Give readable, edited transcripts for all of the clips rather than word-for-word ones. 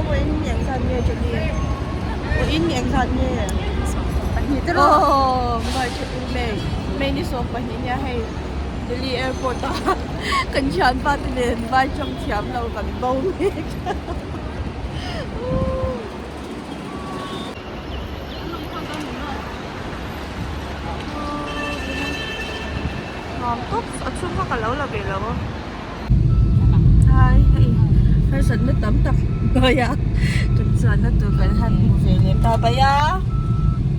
Vawiin engzat nge Johnny? Vawiin engzat nge? Aw March May May ni 12 nia hei Delhi airport ah kan thianpa te nen vai tawng thiam lo kan bo mek. Nuam tawp a chhung kha ka lo la ve lo a. Hai hei harsatna tam tak hnuaia kan chuanna tur kan han hmu ve leh ta bhaiya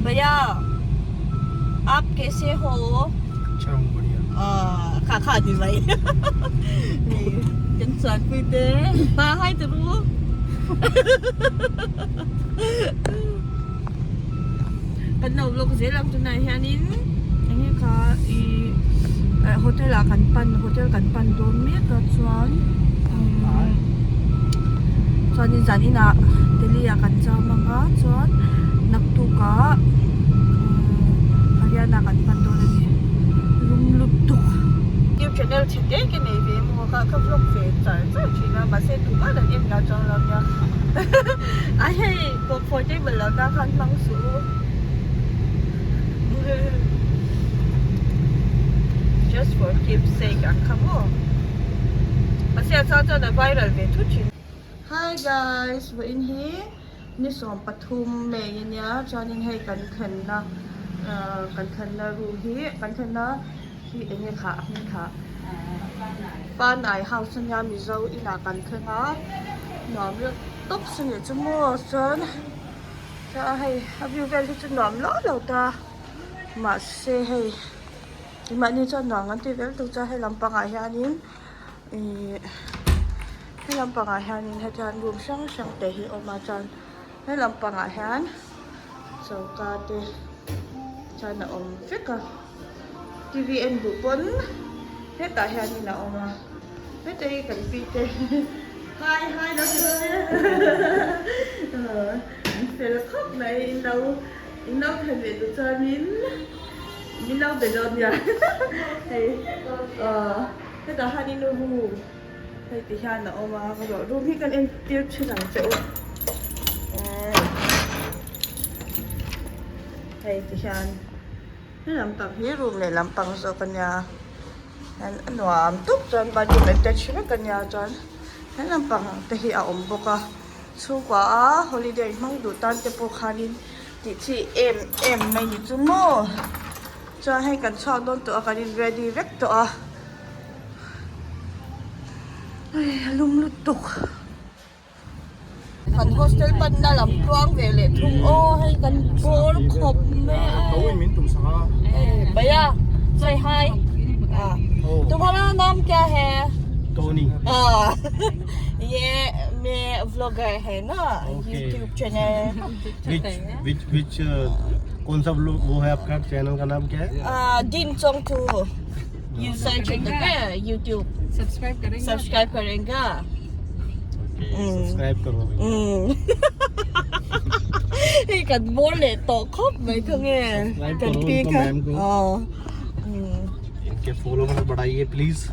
bhaiya aap kaise ho ah kha kha ni mai hei kan chuanpui te pa hai te ru Kan lo vlog zel ang tunah hianin enge kha ih hotel ah kan pan hotel kan pan dawn mek a chuan umm chuanin zan inah Delhi ah kan cham ang a chuan naktuk ah umm Haryana kan pan dawn a ni lum lutuk. Youtube channel chhe te ka nei ve emaw kha ka vlog ve char char thin a mahse tumah an en lo chuang lo nia a hei comfortable lo na khan hmang suh u just for keep sake ang kha maw mahse a chang chuan a viral ve thut thin. Hi guys vawiin hi ni 13 May ania chuanin hei kan thlenna ahh kan thlenna room hi kan thlenna hi eng nge khah a hming khah Panai house ania Mizo inah kan thleng a nuam reuh tawp se nih chu maw chuan chuan hei a view vel hi chu nuam lo lo ta mahse hei mahni chuan nuam kan ti vel tuk chuan hei lampangah hianin ihh he lampangah hianin hetiang room hrang hrang te hi a awm a chuan he lampangah hian choka te chuan a awm vek a. T v en duh pawn hetah hianin a awm a heta hi kan pi te hai hai lo ti dawn e an fel khawp mai in lo in lo thlen ve duh chuanin min lo be dawn nia hei aw hetah hianin room hei ti hian a awm a room hi kan entir thin ang che u hei ti hian. He lampang hi room leh lampang zawk a nia hian a nuam tawp chuan bathroom attach vek a nia chuan he lampang te hi a awm bawk a chhungkua a holiday hmang duh tan te pawh khanin tih chi em em mai ni chu maw chuan hei kan chhuak dawn tawh a kan in ready vek tawh a hei a lum lutuk. Kan hostel panna lam tluang ve leh thung aw hei kan bawr khawp mai a bhaiya say hi tumhara naam kya hai Tony ye main vlogger hai na youtube channel which which which kaun sa wo hai aapka channel ka naam kya hai Din Chongthu you search it okay youtube subscribe karenge subscribe karenge subscribe karo Hei kan bawr leh tawh khawp mai kha nge kan pi kha inke follower badhaiye please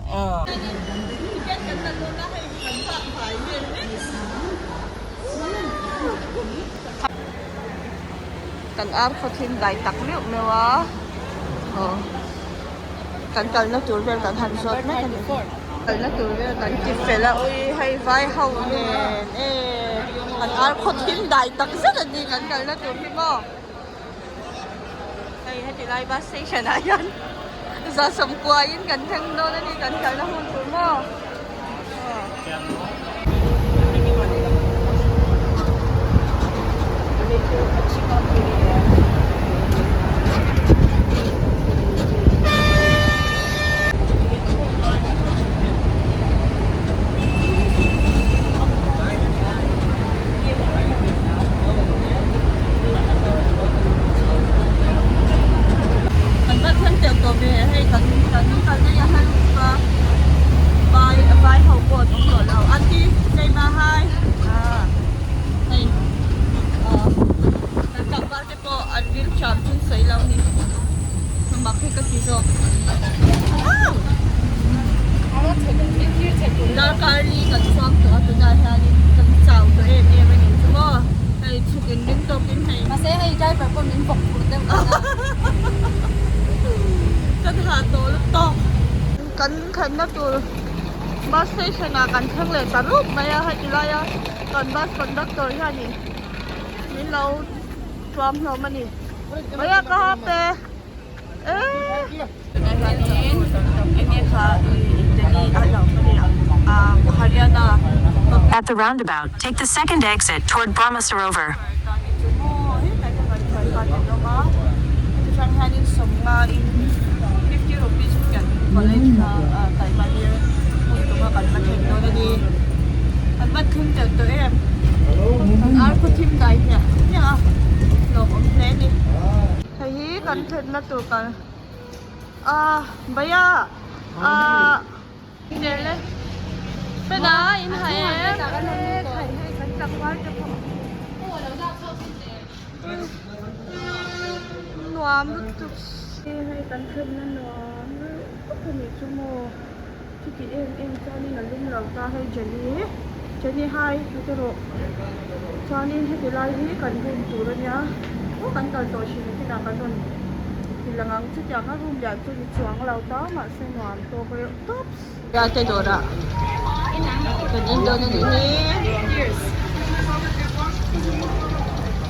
Kan ar khaw thim dai tak meuh meuh a Kan kalna tur vel kan han zawt mek a ni. Kalna tur vel kan ti fel a ui hei vai ho nen e an ar khaw thim dai tak zet a ni kan kalna tur hi maw. Hei heti lai bus station ah hian za sawmkua in kan thleng dawn a ni kan kalna hun tur maw. Kan va thleng teuh tawh ve hei kan kan kalna hi a hla lutuk a. Vai vai ho pawh an awm tawh lo. Aunty. thlenna tur bus station ah kan thleng leh ta rup mai a heti laia kan bus conductor hianin min lo tuam hlawm a ni Bhaiya kaha pe eee. At the roundabout, take the second exit toward Brahma Sarovar. Hei hi kan thlenna tur kan ah bhaiya ah le pena in hai em hei hei kan tlangval te pawh nuam lutuk hei kan thlenna nuam lutuk a nih chu maw chuti em em chuanin a lum lo ta hei Jenny Jenny hi heti rawh chuanin heti lai hi kan room tur a nia aw kan kal tawh thin kinah kan rawn ti lang ang chutiang a room lian chu ni chuang lo ta mahse nuam tawk reuh tawp. Te dawrah kan in dawn a nih hi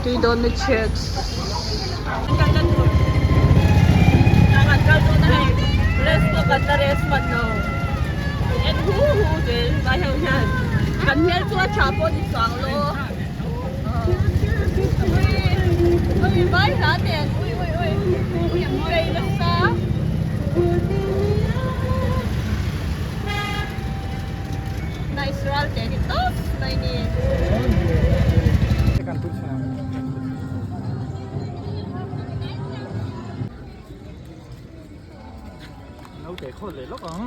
tui dawn na chips kan hmel chu a tha pawh ni chuang lo ui vai hla nen ui ui ui rei nasa. Nice ral te ni tawp mai ni. Naute khaw leh lawk ang.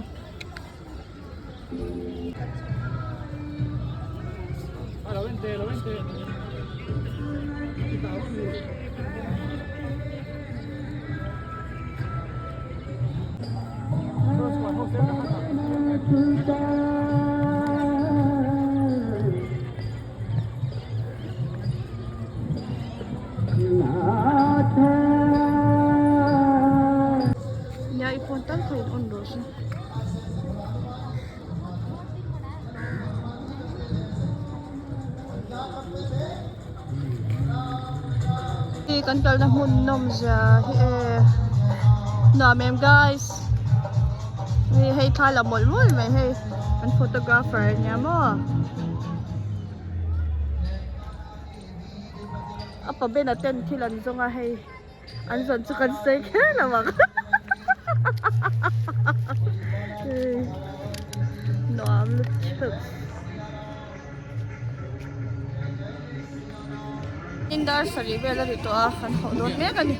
Lo en teh, lo en teh. Nia i phone tal kha in on rawh se. Hi kan kalna hmun nawm zia hi e nuam em guys hei hei thla la mawlh mawlh mai hei kan photographer ania maw a pa bena ten thil an zawng a hei. An zawn chu kan sawi kher lo ang. Nuam lutuk. In dar sarih vel a ri tawh a, kan hauh dawn mek a ni.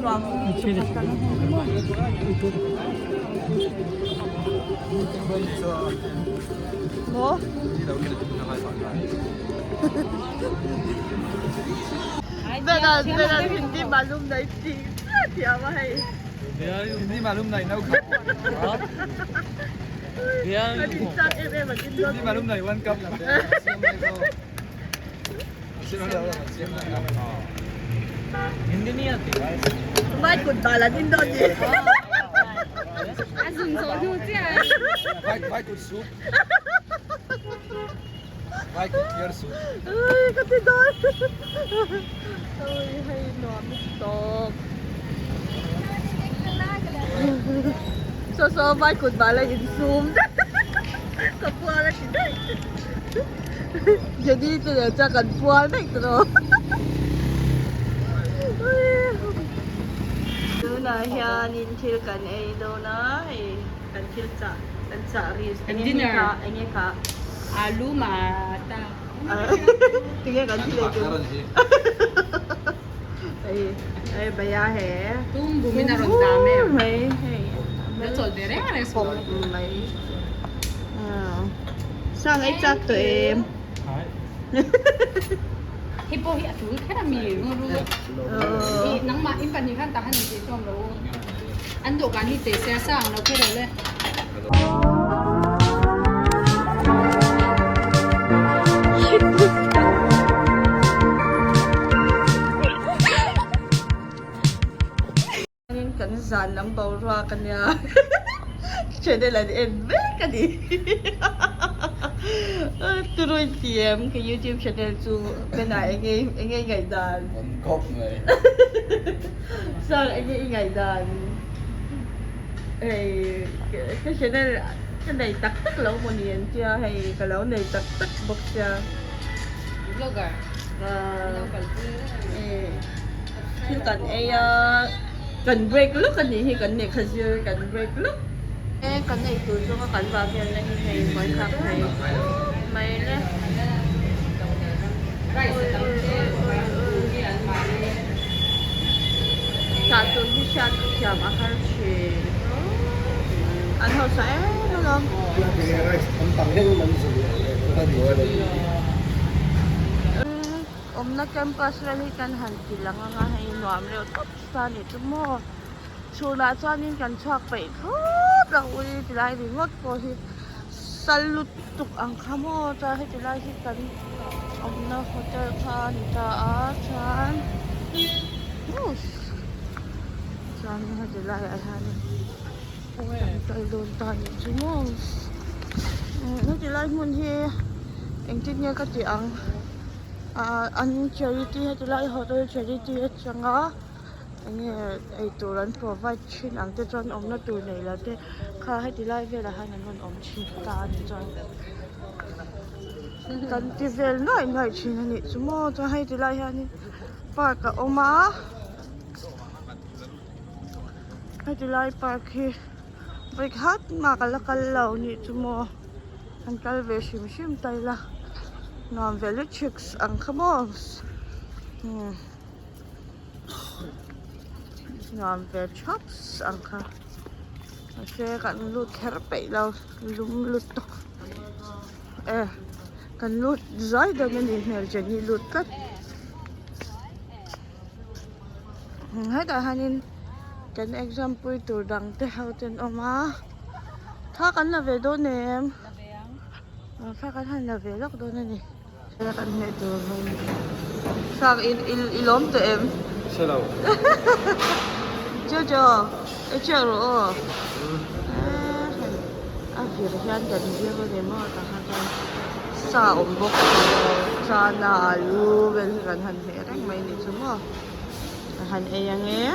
Nuam lutuk a kan Maw? Bena bena Hindi malum nahi ti thiam a hei. Hindi malum nahi no kha. Kan in chak em em an in dawn. Hindi malum nahi one cup. Hindi nahi aati. Mai kut bal an in dawn ni. A zun zawh hnu chiah. Vai kut soup. Vai kut clear soup. Ui ka ti dawn. Ui hei nuam tawp. So so vai kut bal a insum ka pual a ti daih. Jenny te nen chuan kan pual daih tawh. Tunah hianin thil kan ei dawn a hei kan thil chah kan chah ri eng nge kha eng nge kha Alu mata tinge kan thil ei tur hei hei bhaiya he Tum bumin a rawn dam em hei hei La chawl ve reng reng pawng mai Sang ei chak tawh em Hei pawh hi a tul kher a mi ru i nangmah in pahnih khan tah han in tih chuan lo an dawhkan hi teh se a sang lo kher lo le. Kan zan lam boruak a nia. channel an en vek a ni. Turu in ti em ka YouTube channel chu Bena enge enge i ngaihdan? An khawp mai. Sir enge i ngaihdan? Hei ka channel ka nei tak tak lo maw ni an tia hei ka lo nei tak tak bawk sia. Vlogger. Lo kalpui reng. Thil kan ei a kan break lawk a nih hi kan lehkha zir kan break lawk. E kan ei tur zawnga kan vah vel na hi hei buai thlak thei mai le. Tah tur hi hriat thiam a har thin. An hausa em alawm. Awmna campus vel hi kan han ti lang anga hei nuam reuh tawp ta nih chu maw chhunah chuanin kan chhuak peih thlawt lo ui tilai ringawt pawh hi sal lutuk ang kha maw chuan heti lai hi kan awmna hotel kha a ni ta a chuan chuan heti laiah hianin kan kal dawn ta nih chu maw heti lai hmun hi engtin nge ka tih ang. Ahh an charity heti lai hotel charity atanga enge eitur an provide thin ang te chuan awmna tur nei lo te kha heti lai velah hian an rawn awm thin ta a ni chuan kan ti vel nuaih nuaih thin a nih chu maw chuan hei ti lai hianin park a awm a heti lai park hi vawikhat mah ka la kal lo nih chu maw. An kal ve hrim hrim ta ila nuam ve lu chicks ang kha maw umm nuam ve thap ang kha mahse kan lut kher peih lo lum lutuk e kan lut zai dawn a nih hmel Jenny lut tlat hetah hianin kan exam pui tur dang te ho te an awm a. Thla kan la ve dawn em? La ve ang. Thla kan han la ve lawk dawn a ni. Thla kan hmeh tur hmun. Thla i i lawm tawh em? Hre lo. Jojo, i chiah rawh aw. Hei a vir hian kan vir a ni maw tah khan chuan sa awm bawk chana alu vel hi kan han hmeh reng mai ni chu maw. Ka han ei ang e.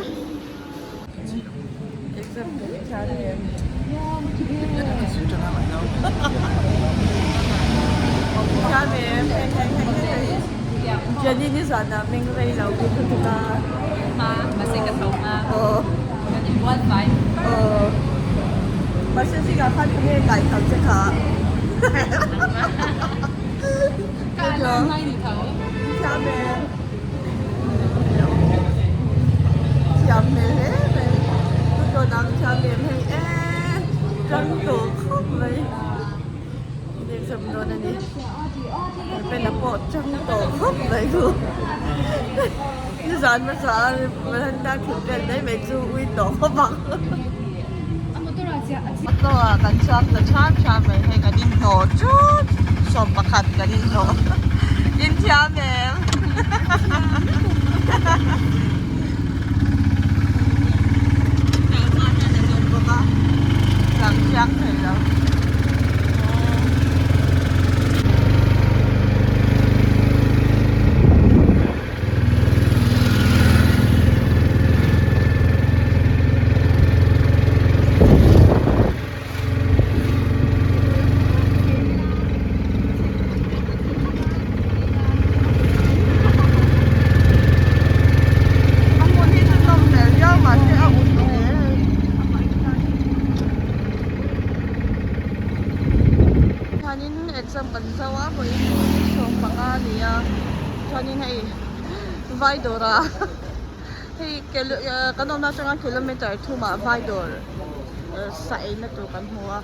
Jenny ni zan ah meng rei lo khi thu thut a. Hma, mahse ka tho hma. Kan in bual fai. Mahse zingah khan tunge kai tho che kha. Ka alarm ngai ni tho. Thiam e. Thiam hmel hle mai. Chu tawh dang thiam em hei e tang tawh khawp mai. Exam dawn a ni. Pen a pawh tang tawh khawp mai chu. Nizan hmasa a veranda thut vel mai mai chu ui tawh khawp ang. Motor ah kan chuang ta cham cham mai hei kan inhnawh chut 11 kan inhnawh inthiam em lang chiang thei lo. A hmun hi chu nawm hmel viau mahse a ut hle. Chuanin exam kan zo a vawiin 15 a ni a chuanin hei vai dawrah hei kan awmna atanga kilometer thumah vai dawr sa eina tur kan hmu a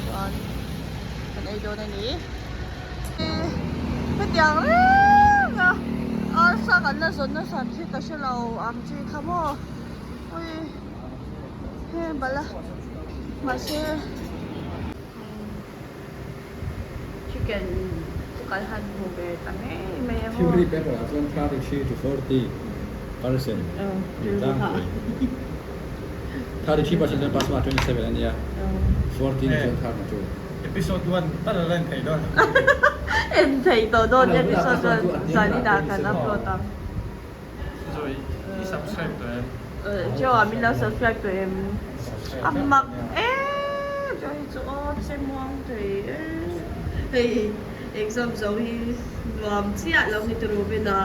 chuan kan ei dawn a ni hetiang reng a arsa kan la zawn nasat hi ka hre lo ang chi kha maw ui he bala mahse chicken chu kan han hmu ve ta ngei mai a maw. Theory paper ah chuan 33 to 40 percent ni tlangpui. 33% chuan pass mark 27 a nia, 14 chuan third two. Episode 1 tal a la en thei dawn. En thei tawh dawn episode one zan inah kan upload ang. Zawi i subscribe tawh em? Joe ah min lo subscribe tawh em? A mak em Joe hi chu aw che muang thei em. Hei exam zo hi nuam chiah lo ni turu vin a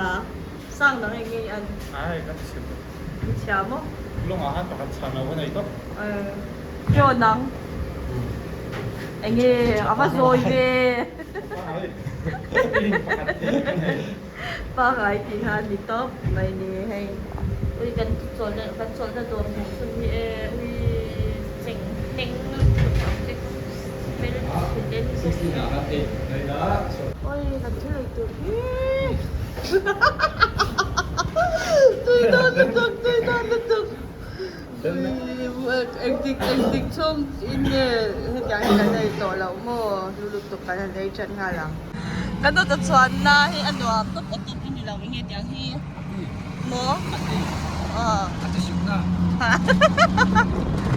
sang dang eng nge i an? Ai ka ti chhiat tawh. I chhia maw? Lawngah khan pakhat chhan lo ka nei tawp. Joe nang eng nge a va zawi ve. Pangai tih kha ni tawp mai ni hei. Ui kan chawlhna kan chawlhna dawr hmuh chhun hi e ui cheng hneng lutuk ang che hmel chhe den bawk si. Ui kan thil ei tur hi tui dawn lutuk tui dawn lutuk ui engtik engtik chhung in nge hetiang hi kan ei tawh loh maw hlu lutuk kan han ei tan nghal ang. Kan dawt chuanna hi a nuam tawp a tawp a ni lo enge tiang hi maw aw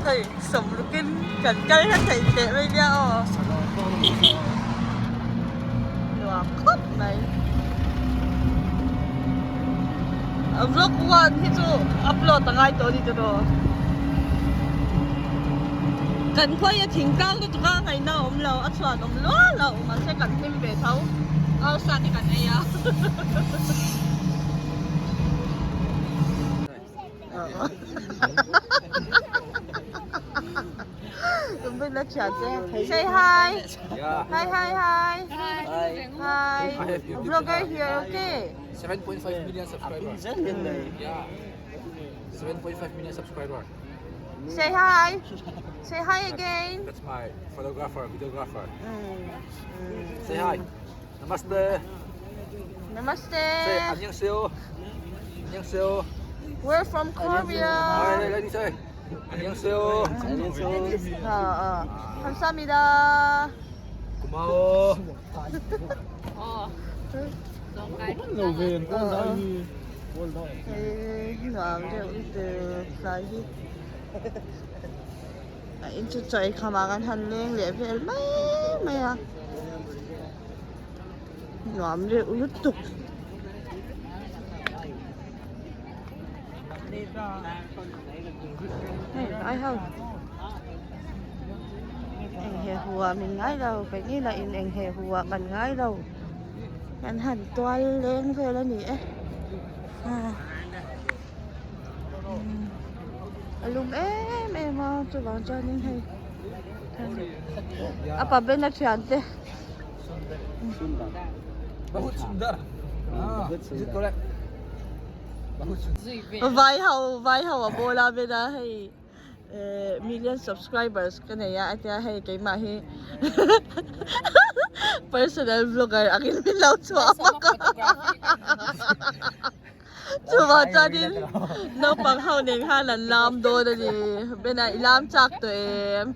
hei sawmrukin kan kal hla theih teh mai nia aw nuam khawp mai vlog one hi chu upload a ngai tawh a ni tiraw kan khawi a thingtlang lutuk a ngaihna a awm lo a chhuan awm luah lo mahse kan hlim ve tho arsa te kan ei a Say hi. Hi hi hi. Hi. Vlogger here, okay? 7.5 million subscribers. Yeah. 7.5 million subscribers. Say hi. Say hi again. That's my photographer, videographer. Say hi. Namaste. Namaste. Say annyeonghaseyo. Annyeonghaseyo. We're from Korea. Hi, lady say. Annyeonghaseyo. 어, 어. 감사합니다. 고마워. Hei nuam deuh lutuk tlai hi a in chu chaw ei khamah kan han leng leh vel mai mai a nuam deuh lutuk. Hei ai ho eng he huah min ngai lo keini lah in eng he huah kan ngai lo. Kan han tual leng vel a ni e a lum em em a chuvang chuanin hei a pa bena thian te vai ho vai ho a bawla bena hei. Million subscribers ka nei a atia hei keimah hi personal vlogger angin min lo chhuah bawk a chuvang chuanin naupang ho nen khan an lam dawn a ni Bena i lam chak tawh em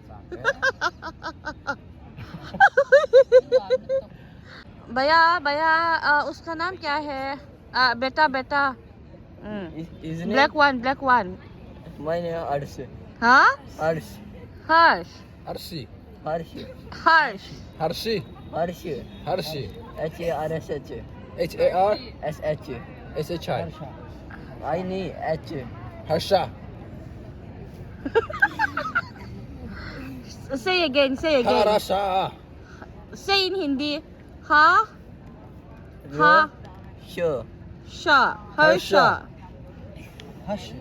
Bhaiya bhaiya uska naam kya hai beta beta Black one black one My name Arsh. Ha? Arsh. Harsh. Arshi. Harsh. Harsh. Harshi. Harsh. Harshi. H A R S H. H A R S H. S H I. I ni H. Harsha. Say again, say again. Harasha. Say in Hindi. Ha? Ha? Sh. Sha. Harsha. Harsh.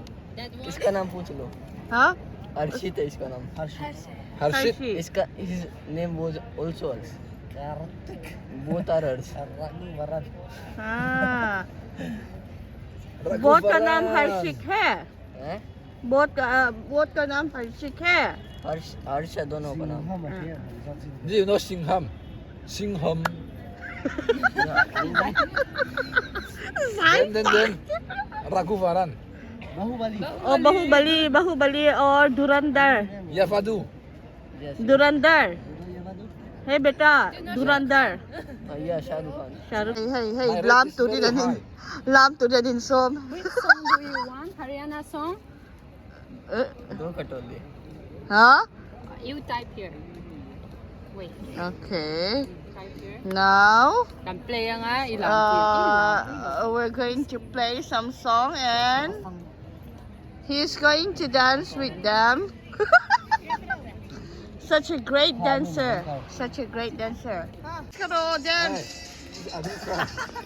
इसका नाम पूछ लो Ha? हर्षित है इसका नाम Harshit. Harshi. इसका his name was also Harsh both are Harsh हाँ. बोट का नाम हर्षिक है हैं बोट का नाम हर्षिक है हर्ष हर्ष है दोनों का नाम Do you know Singham? Singham. Then then then Raghuvaran. ओ बाहुबली बाहुबली और धुरंधर Yavadu. Yes. Dhurandhar hey बेटा धुरंधर Yeah, Shahrukh Khan. Shahrukh hey hey My rate lam is turin very an in high. lam turin an in sawm Which song do you want? Haryana song? दो कटोली हाँ You type here. Wait. Okay. Type here. Now Kan play anga i lam we're going to play some song and he's going to dance with them. Such a great dancer. Such a great dancer. Karo dance.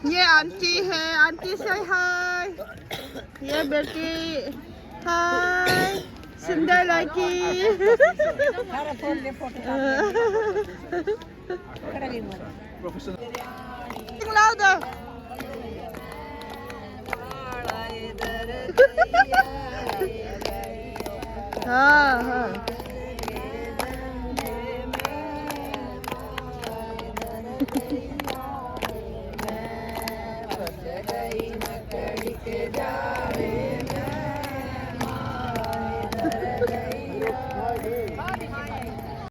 ये aunty है aunty से हाय ये बेटी हाय सुंदर लड़की Sing louder. हाँ हाँ